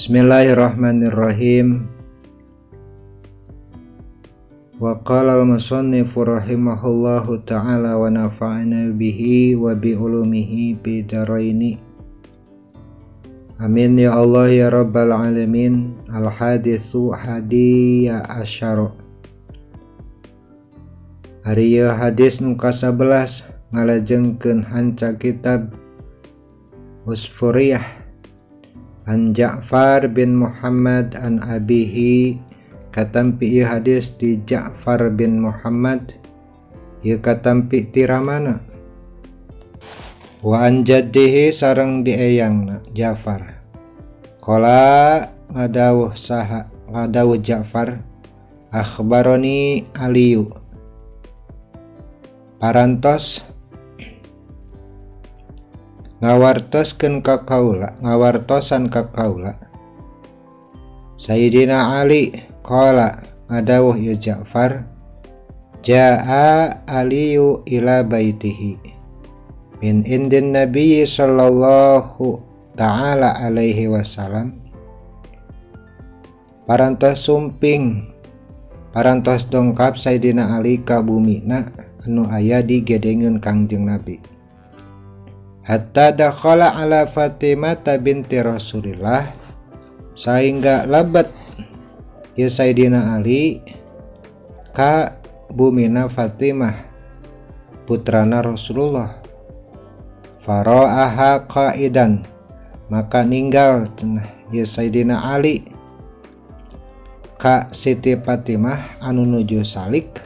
Bismillahirrahmanirrahim. Wa qala al-musannifu rahimahullahu ta'ala wa nafa'ana bihi wa bi ulumihi bidaraini. Amin ya Allah ya rabbal alamin. Al-haditsu hadiya asyara. Ari ieu hadis nu ka-11 ngalajengkeun hanca kitab Usfuriyah an Ja'far bin Muhammad an abihi. Katampi ieu hadis di Ja'far bin Muhammad, ieu katampi ti ramana wa an jaddihi sareng di eyangna Ja'far. Qala ngadawuh saha ngadawuh Ja'far, akhbaroni Aliyu parantos ngawartoskeun ka kaula, ngawartosan ka kaula Sayyidina Ali. Qala ngadawuh ieu Ja'far, jaa Aliyu ila baitihi min indin nabiyyi sallallahu ta'ala alaihi wasallam. Parantos sumping, parantos dongkap Sayyidina Ali ka bumina anu aya di gedengeun Kangjeng Nabi. Hatta dakhala ala Fatimah binti Rasulillah, sehingga lebet ya Sayyidina Ali ka bumina Fatimah putrana Rasulullah. Fara'aha qaidan, maka ninggal cenah ya Sayyidina Ali ka Siti Fatimah anu nuju salik,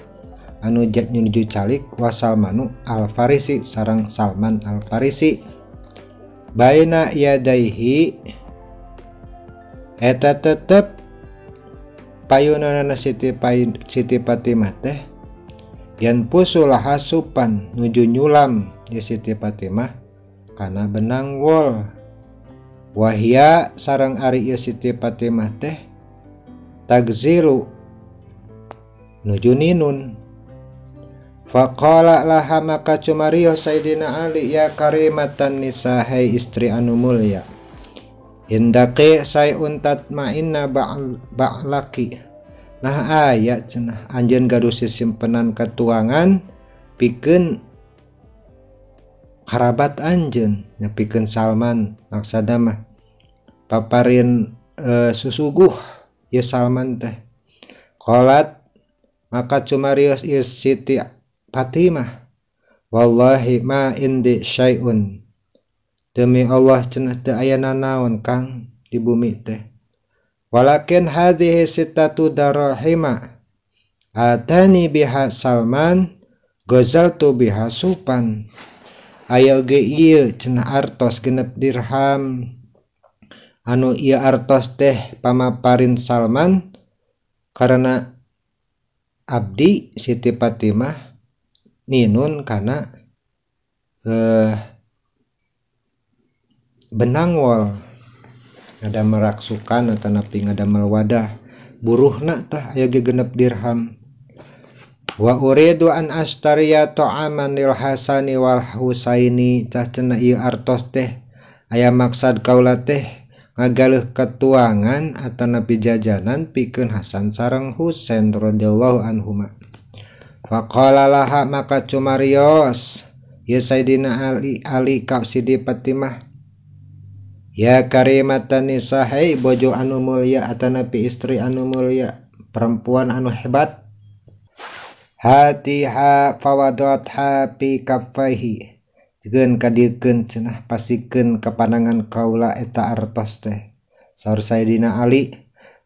anu nuju calik wa Salmanu al-Farisi sareng Salman al-Farisi. Baina yadaihi eta tetep payunana Siti Fatimah teh yan pusulah hasupan nuju nyulam ya Siti Fatimah kana benang wol. Wahia sareng ari ieu Siti Fatimah teh tagzilu nuju ninun. Faqala laha maka cumarios Sayyidina Ali, ya karimatan nisa, hai istri anu mulia, indaqi sayun tatma'inna ba'laki. Nah aya cenah anjeun gaduh sisimpenan katuangan pikeun karabat anjeun, nya pikeun Salman. Maksudna mah paparin susuguh ieu Salman teh. Qalat maka cumarios ieu Siti Fatimah, wallahi ma indi syai'un, demi Allah cenah teu aya nanaon Kang di bumi teh. Walakin hadhihi sittatu darahima atani biha Salman ghazaltu biha supan. Aya ge ieu cenah artos 6 dirham anu ieu artos teh pamaparin Salman karena abdi Siti Fatimah ninun kana benang wol, ngada meraksukan atau napi ngadamel wadah buruhna tah aya ge 6 dirham. Wa uridu an ashtariya ta'aman lil Hasani wal Husaini, tah cenah ieu artos teh aya maksad kaula teh ngagaleuh katuangan atanapi jajanan pikeun Hasan sareng Husain radhiyallahu anhuma. Faqala laha maka cumarios ya Sayyidina Ali ka Siti Fatimah, ya karimatan nisa, hai bojo anu mulia atanapi istri anu mulia, perempuan anu hebat. Hatiha fawadatha fi kaffaihi, jeung kadiekeun cenah pasikeun kapanangan kaula eta artos teh. Saur Sayyidina Ali,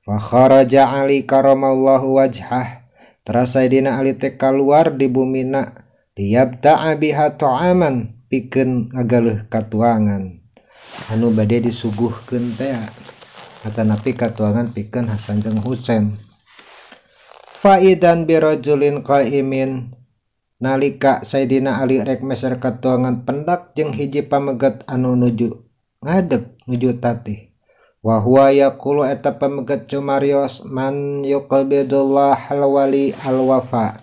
fa kharaja Ali karamallahu wajhah, teras Sayyidina Ali teh kaluar di bumina liyabta'a biha ta'aman, pikeun ngagaleuh katuangan anu bade disuguhkeun teh atanapi katuangan pikeun Hasan jeung Husain. Faidan birajulin qaimin, nalika Sayyidina Ali rek meser katuangan pendak jeung hiji pameget anu nuju ngadeg nuju tatih. Wa huwa yaqulu eta pameget cumarios, man yuqbidullah alwali alwafa,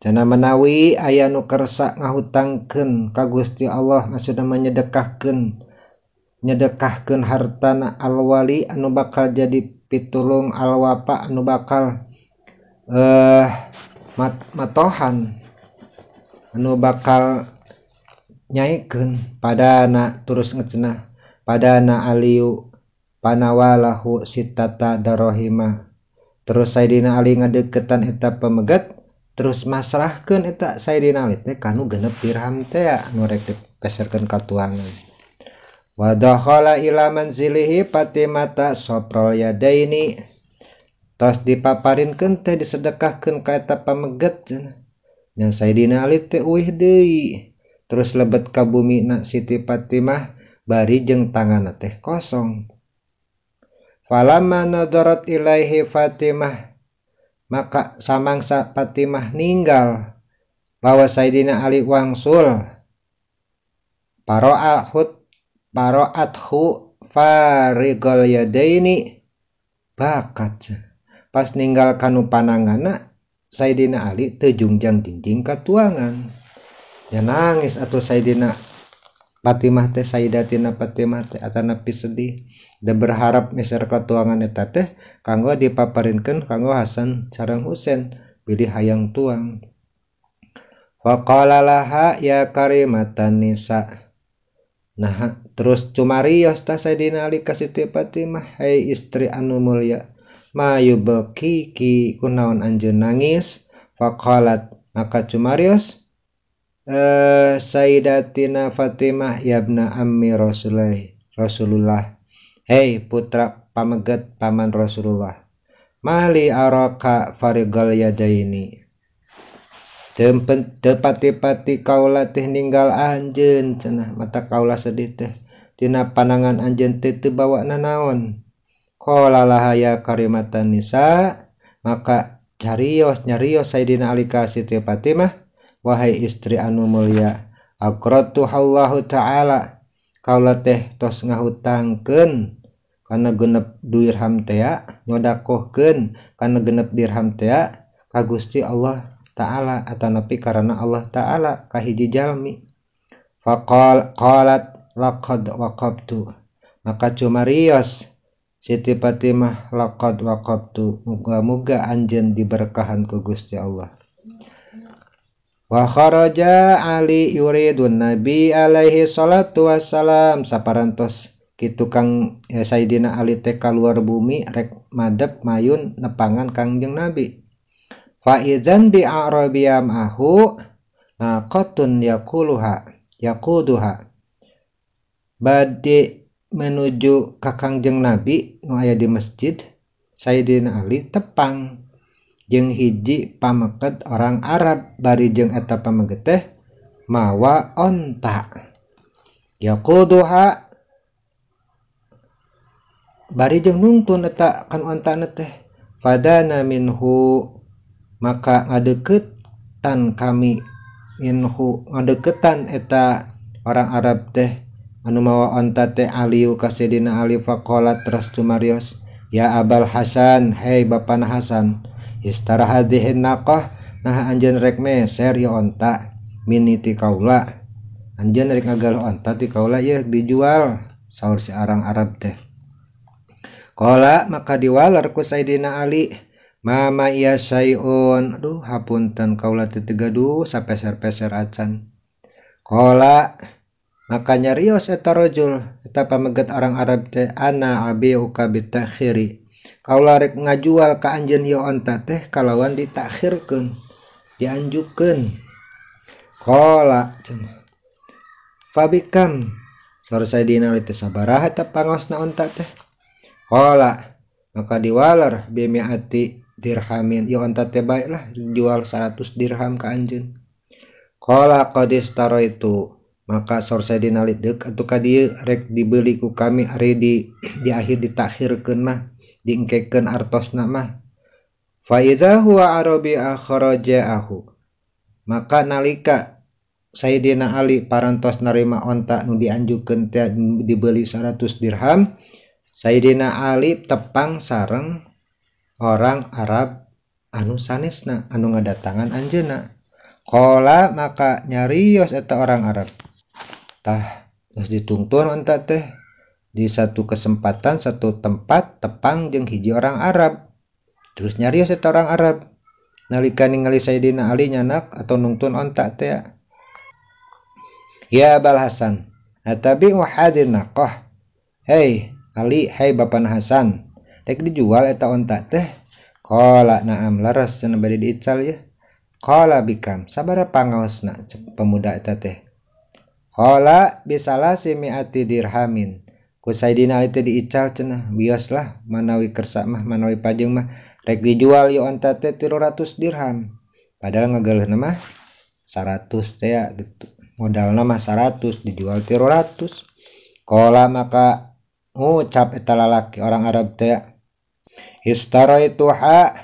cenah menawi aya nu kersa ngahutangkeun ka Gusti Allah, maksudna menyedekahkeun Nyedekahkeun hartana alwali anu bakal jadi pitulung alwapa anu bakal matohan anu bakal nyaikeun padana terus ngecenah padana aliu panawalahu sitata darohima. Terus Sayyidina Ali ngadeukeutan eta pamegat terus masrahkeun eta Sayyidina Ali teh kanu 6 dirham teh anu rek dipeserkeun ka tuangan. Wa dakhala ila manzilihi Fatimata soprol yadaini. Tos dipaparinkeun teh disedekahkeun ka eta pamegat cenah. Nya Sayyidina Ali teh uih deui. Terus lebet ka bumi na Siti Fatimah bari jeung tanganna teh kosong. Falamma nadarat ilaihi Fatimah, maka samangsa Fatimah ninggal bahwa Sayyidina Ali wangsul paro'athu farigol yadaini bakat. Pas ninggal kanu pananganna Sayyidina Ali teu jungjang jinjing ka tuangan. Ya nangis atuh Sayyidina Fatimah teh, Sayyidatina Fatimah teh atanapi sedih da berharap meser ka tuangan eta teh kanggo dipaparinkeun kanggo Hasan sareng Husain bilih hayang tuang. Faqala laha ya karimatan nisa. Nah terus cumarios tah Sayyidina Ali ka Siti Fatimah, hei istri anu mulia, mayubkiki kunaon anjeun nangis? Faqalat, maka cumarios Sayyidatina Fatimah yabna ammi Rasulullah, hei putra pameget paman Rasulullah, mali araka farigal yadaini, teu pati-pati kaula teh ninggal anjeun cenah, mata kaula sedih teh tina panangan anjeun teh teu bawa nanaon. Qala laha ya karimatan nisa, maka carios nyarios Sayyidina Ali ka Siti Fatimah, wahai istri anu mulia, aqratu Allahu ta'ala, kaula teh tos ngahutangkeun kana 6 dirham tea, nyodakohkeun kana 6 dirham tea ka Gusti Allah Ta'ala atanapi karena Allah Ta'ala ka hiji jalmi. Faqal qalat laqad waqabtu, maka cumarios Siti Fatimah laqad waqabtu, muga-muga anjeun diberkahan ku Gusti Allah. Wa kharaja Ali yuridun Nabi alaihi salatu wassalam, saparantos kitu Kang Sayyidina Ali teh kaluar bumi rek madep mayun nepangan Kangjeng Nabi. Fa idzan bi arabiyam ahu naqatun yaquluha yaquduha, bade menuju ka Kangjeng Nabi nu aya di masjid, Sayyidina Ali tepang jeung hiji pameket orang Arab bari jeung eta pameget teh mawa onta. Yaquduha bari jeung nungtun eta kan ontana teh. Fadana minhu, maka ngadeukeutan kami minhu, ngadeukeutan eta orang Arab teh anu mawa onta teh Aliu ka Sayyidina Ali. Faqala terus cumarios, ya Abal Hasan, hei bapana Hasan, istara hadhihi naqah, nah anjeun rek meser ieu onta miniti kaula, anjeun rek ngagaluh onta ti kaula yeuh dijual, saur si arang Arab teh. Qala, maka diwaler ku Sayyidina Ali, mama iya sayun, aduh hapunten kaula teh teu gaduh sapeser-peser acan. Qala, maka nyarios eta rajul eta pameget orang Arab teh, ana abiuka bitakhiri, kaula rek ngajual ka anjeun ieu onta teh kalawan ditakhirkeun, dianjukeun. Qala cenah, fabikam, saur Sayyidina Ali teh sabaraha eta pangaosna onta teh? Qala, maka diwaler bimi'ati dirhamin, ieu onta teh bae lah jual 100 dirham ka anjeun. Qala qad istaraitu, maka saur Sayyidina Ali deuk atuh ka dieu rek dibeli ku kami ari di akhir ditakhirkeun mah, diengkekeun artosna mah. Fa idza huwa arabi akhraja'ahu, maka nalika Sayyidina Ali parantos narima onta nu dianjukeun teh dibeli 100 dirham, Sayyidina Ali tepang sareng orang Arab anu sanesna anu ngadatangan anjeunna. Qala, maka nyarios eta orang Arab, tah geus ditungtun onta teh Di satu kesempatan satu tempat tepang jeung hiji orang Arab. Terus nyarios eta orang Arab. Nalika ningali Sayyidina Ali nyanak atau nungtun onta teh. Ya Abal Hasan, atabi'u hadin naqah. Hei Ali, hei Bapak Hasan, rek dijual eta onta teh? Qala na'am, laras cenah bade diical ya. Qala bikam, sabaraha pangaosna cek pemuda eta teh. Qala bisalasi mi'ati dirhamin. Ku Sayyidina Ali teh diical cenah, wios lah manawi kersa mah manawi pajeng mah rek dijual ieu onta teh 300 dirham. Padahal ngageuleuhna mah 100 teh ya, gitu. Modalna mah 100 dijual 300. Qala maka ngucap eta lalaki orang Arab teh, istaraituha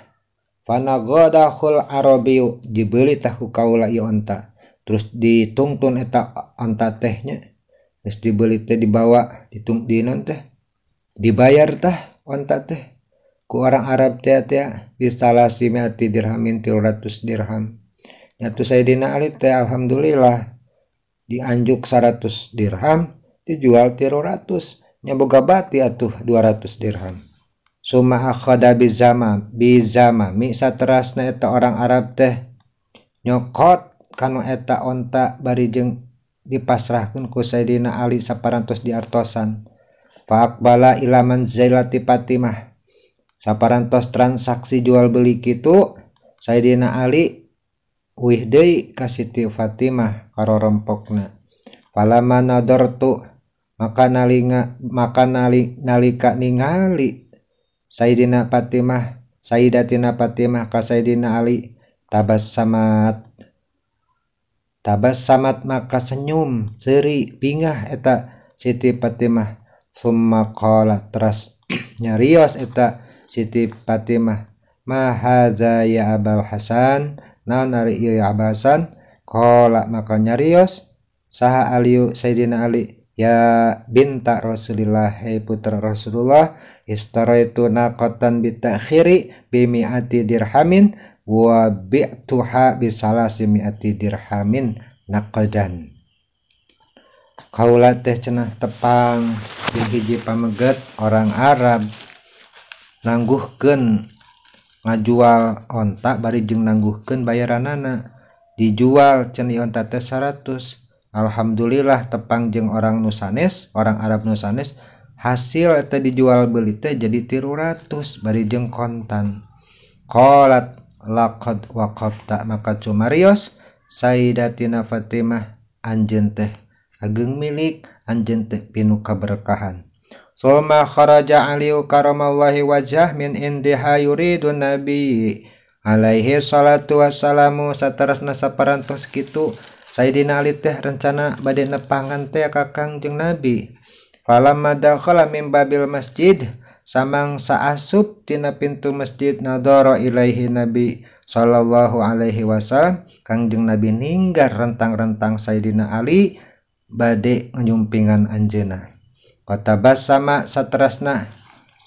fanaghadakhul arabiyu, dibeli tah ku kaula ieu onta. Terus ditungtun eta onta teh nya. Geus dibeli teh dibawa ditung di non teh. Dibayar tah onta teh ku orang Arab teh teh bisalasi mi'ati dirhamin 300 dirham. Nyatu Sayyidina Ali teh alhamdulillah dianjuk 100 dirham dijual 300 nya boga bati atuh 200 dirham. Summa akhadha bizama bizama mi saterasna eta orang Arab teh nyokot kanu eta onta bari jeung dipasrahkeun ku Sayyidina Ali saparantos diartosan. Fa aqbala ila manzilati Fatimah. Saparantos transaksi jual beli kitu Sayyidina Ali uih deui ka Siti Fatimah karorempokna. Falamma nadartu maka nalinga maka nali, nalika ningali Sayyidina Fatimah Sayyidatina Fatimah ka Sayyidina Ali tabassamat tabassamat maka senyum seuri bingah eta Siti Fatimah. Summa qala teras nyarios eta Siti Fatimah, ma hadza ya Abal Hasan, naon ari ieu ya Abal Hasan? Qala maka nyarios saha Aliyu Sayyidina Ali, ya binta Rasulillah, hei putra Rasulullah, istaraitu naqatan bitakhiri bi mi'ati dirhamin wa bi'tuha bi salasi mi'ati dirhamin naqdan. Kaula teh cenah tepang di hiji pameget orang Arab nangguhkeun ngajual onta bari jeung nangguhkeun bayaranana. Dijual cenah onta teh 100. Alhamdulillah tepang jeung orang nusanes, orang Arab nusanes, hasil eta dijual beli teh jadi 300 bari jeung kontan. Qalat laqad waqafta maka cumarios Sayyidatina Fatimah, anjeun teh ageng milik, anjeun teh pinu kaberkahan. Summa kharaja Aliyu karamallahu wajhah min indiha yuridu nabi alaihi salatu wassalamu. Saterasna saparantos kitu Sayyidina Ali teh rencana bade nepangan teh ka Kangjeng Nabi. Falamma dakhala min babil masjid, samangsa asup tina pintu masjid, nadhara ilaihi Nabi sallallahu alaihi wasallam, Kangjeng Nabi ninggar rentang-rentang Sayyidina Ali bade nganyumpingan anjeunna. Qatabassama saterasna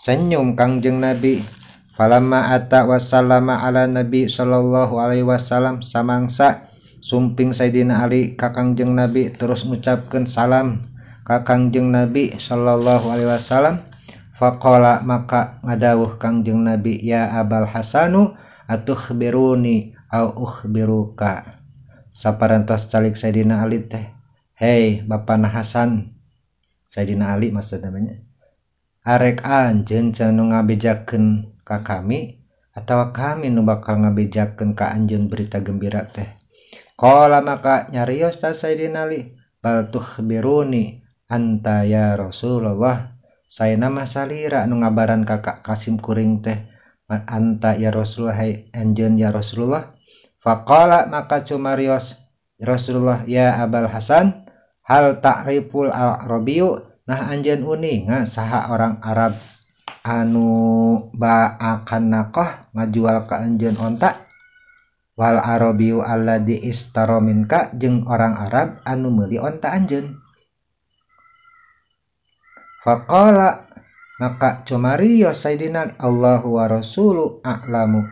senyum Kangjeng Nabi. Falamma ata wasallama ala Nabi sallallahu alaihi wasallam, samangsa sumping Sayyidina Ali ka Kangjeng Nabi terus ngucapkeun salam ka Kangjeng Nabi sallallahu alaihi wasallam. Faqala maka ngadawuh Kangjeng Nabi, ya Abal Hasanu atukhbiruni au ukhbiruka. Saparantos calik Sayyidina Ali teh, hei Bapana Hasan, Sayyidina Ali maksud namanya, arek anjeun cenah nu ngabejakeun ka kami atawa kami nu bakal ngabejakeun ka anjeun berita gembira teh. Qala maka nyarios ta Sayyidina Ali, bal tukhbiruni anta ya Rasulullah, saena mah salira nu ngabaran ka kasim kuring teh, anta ya Rasulullah, hai anjeun ya Rasulullah. Faqala maka cumarios Rasulullah, ya Abal Hasan, hal ta'riful arabiyu, nah anjeun uninga saha orang Arab anu ba'akan naqah ngajual ka anjeun onta, wal arabiyu alladzi istara minka, jeung orang Arab anu meuli onta anjeun. Faqala maka cumarios Sayyidina, Allahu wa rasulu a'lamu,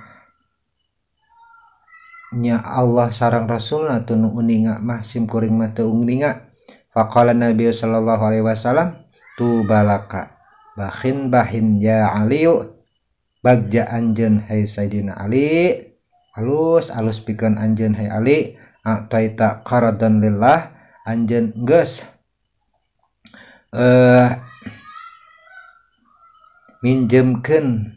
nya Allah sareng Rasulna teu nu uninga mah, sim kuring mah teu uninga. Faqala Nabi sallallahu alaihi wasallam, Tubalaka bahin bahin ya Aliyu bagja anjeun hai Sayyidina Ali alus alus pikeun anjeun hai Ali ataita qaradan lillah anjeun geus minjemkeun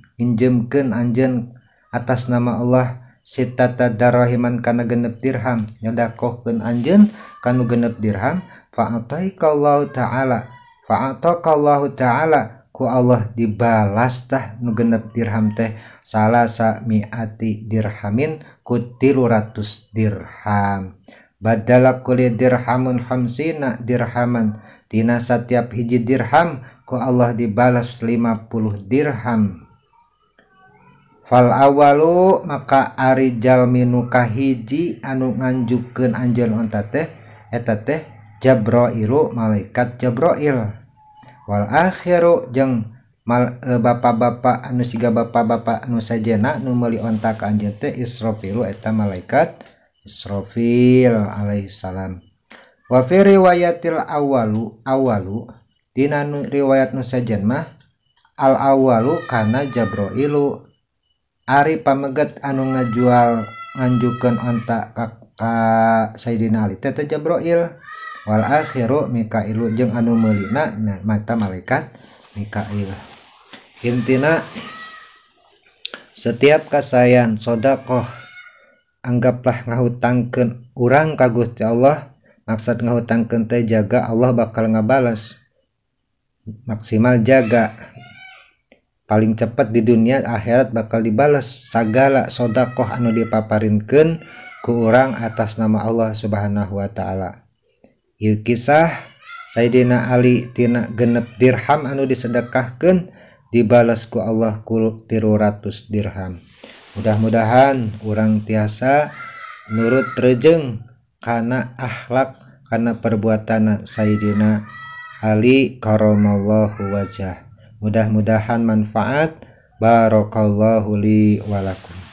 anjeun atas nama Allah sitata darahiman kana genep dirham nyedakohkeun anjeun kanu genep dirham fa'ataikallahu ta'ala fa'atakallahu ta'ala ku Allah dibalas tah nu genep dirham teh salasa mi'ati dirhamin ku 300 dirham badala kulli dirhamun khamsina dirhaman tina satiap hiji dirham ku Allah dibalas 50 dirham. Fal awalu maka ari jalmi nu kahiji anu nganjukeun anjeun onta teh eta teh Jabrailu malaikat Jabrail wal akhiru jeung bapak-bapak anu siga bapak-bapak anu sajena nu meuli onta ka anjeun teh Israfilu eta malaikat Israfil alaihi salam. Wa fi riwayatil awalu dina riwayat nu sajen mah al awalu kana Jabrailu ari pameget anu ngajual nganjukeun onta ka Sayyidina Ali teh Jabrail wal akhiru Mikailu jeung anu meulina mata malaikat Mikail. Intina setiap kasayan sedekah anggaplah ngahutangkeun urang ka Gusti Allah, maksud ngahutangkeun teh jaga Allah bakal ngabales maksimal jaga paling cepat di dunia akhirat bakal dibales sagala sedekah anu dipaparinkeun ku urang atas nama Allah Subhanahu wa taala. Ieu kisah Sayyidina Ali tina genep dirham anu disedekahkeun dibales ku Allah ku 300 dirham. Mudah-mudahan urang tiasa nurut rejeng kana akhlak kana perbuatan Sayyidina Ali karamallahu wajah. Mudah-mudahan manfaat. Barakallahu li wa lakum.